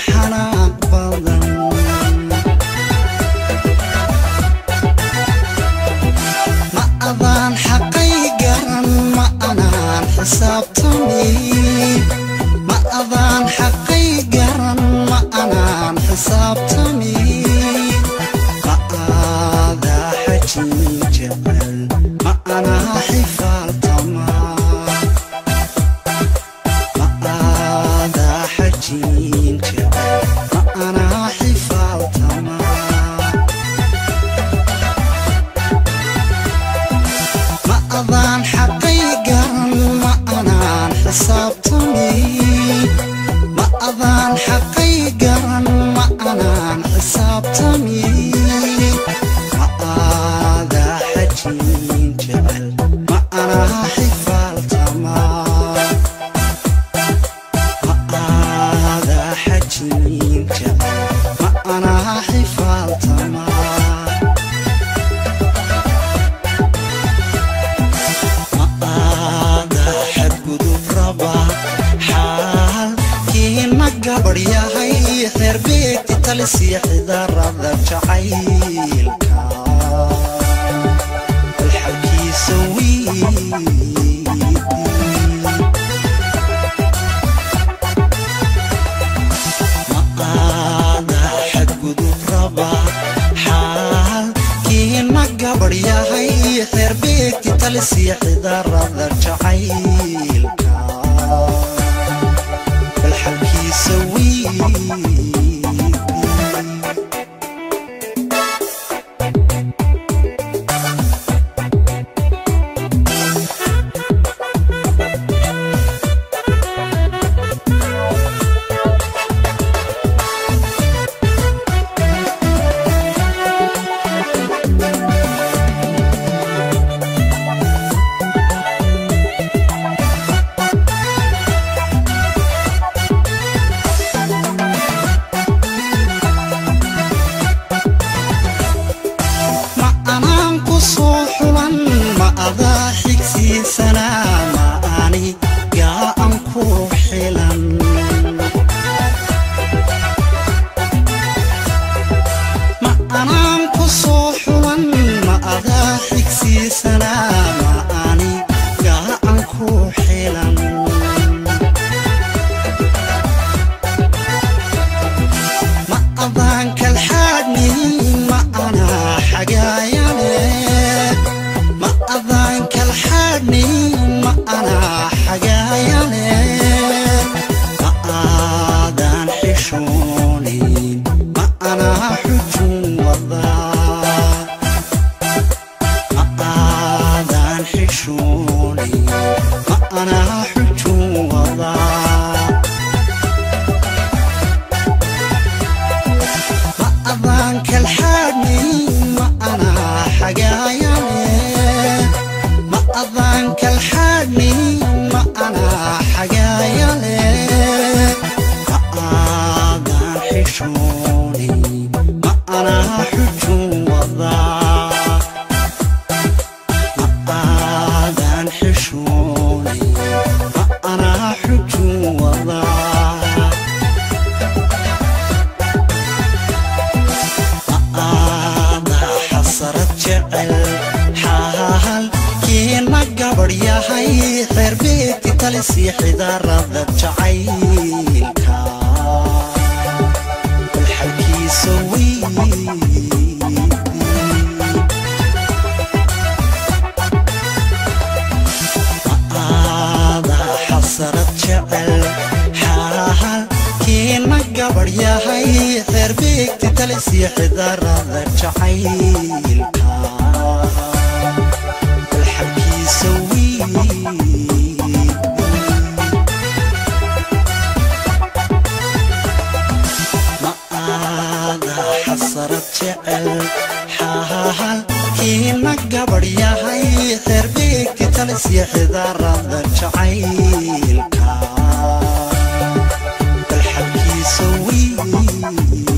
Xanaaq badan ma adaan xaqay garan, ma anaan xisaabtami. Ma adaan xaqay garan, ma anaan xisaabtami. Ma aadaa xajin jecel, ma anaa xifaaltama. Ma aadaa xajin jecel, ma anaa xifaaltama. Ma adaan xaqay garan, ma anaan xisaabtami. Ma adaan xaqay garan, ma anaan xisaabtami. Ma aadaa xajin jecel, ma anaa xifaaltama. Ma aadaa xajin jecel, ma anaa xifaaltama. Ma aadaa xadgudub raba, xaalkiina gabadh yahay, xeer beegti talisiya xidarada jacaylka, bal xalkiisa weydii. Ma aadaa xadgudub raba, xaalkiina gabadh yahay, xeer beegti talisiya xidarada jacaylka, bal xalkiisa weydii. Ma anaan ku soo xulan, ma adaa xigsiisanaa, ma ani gaa'an ku xilan. Ma anaan ku soo xulan, ma adaa xigsiisanaa, ma ani gaa'an ku xilan. Ma adaan kalxaadhnin, ma anaa xagaayane. Ma adaan kalxaadhnin, ma anaa xagaayane. Ma aadaan xishoonin, ma anaa xujun wadaa. Ma aadaan xishoonin, ma anaa xujun wadaa. Ma adaan kalxaadhnin, ma anaa xagaayane. Ma adaan kalxaadhnin, ma anaa xagaayane. Ma aadaan xishoonin, ma anaa xujun wadaa. Ma aadaan xishoonin, ma anaa xujun wadaa. Ma aadaa xasarad jecel, xaalkiina gabadh yahay, xeer beegti talisiya xidarada jacaylka, bal xalkiisa weydii. Ma aadaa xasarad jecel, xaalkiina gabadh yahay, xeer beegti talisiya xidarada jacaylka, bal xalkiisa weydii. Ma aadaa xasarad jecel, xaalkiina gabadh yahay, xeer beegti talisiya xidarada jacaylka, bal xalkiisa weydii.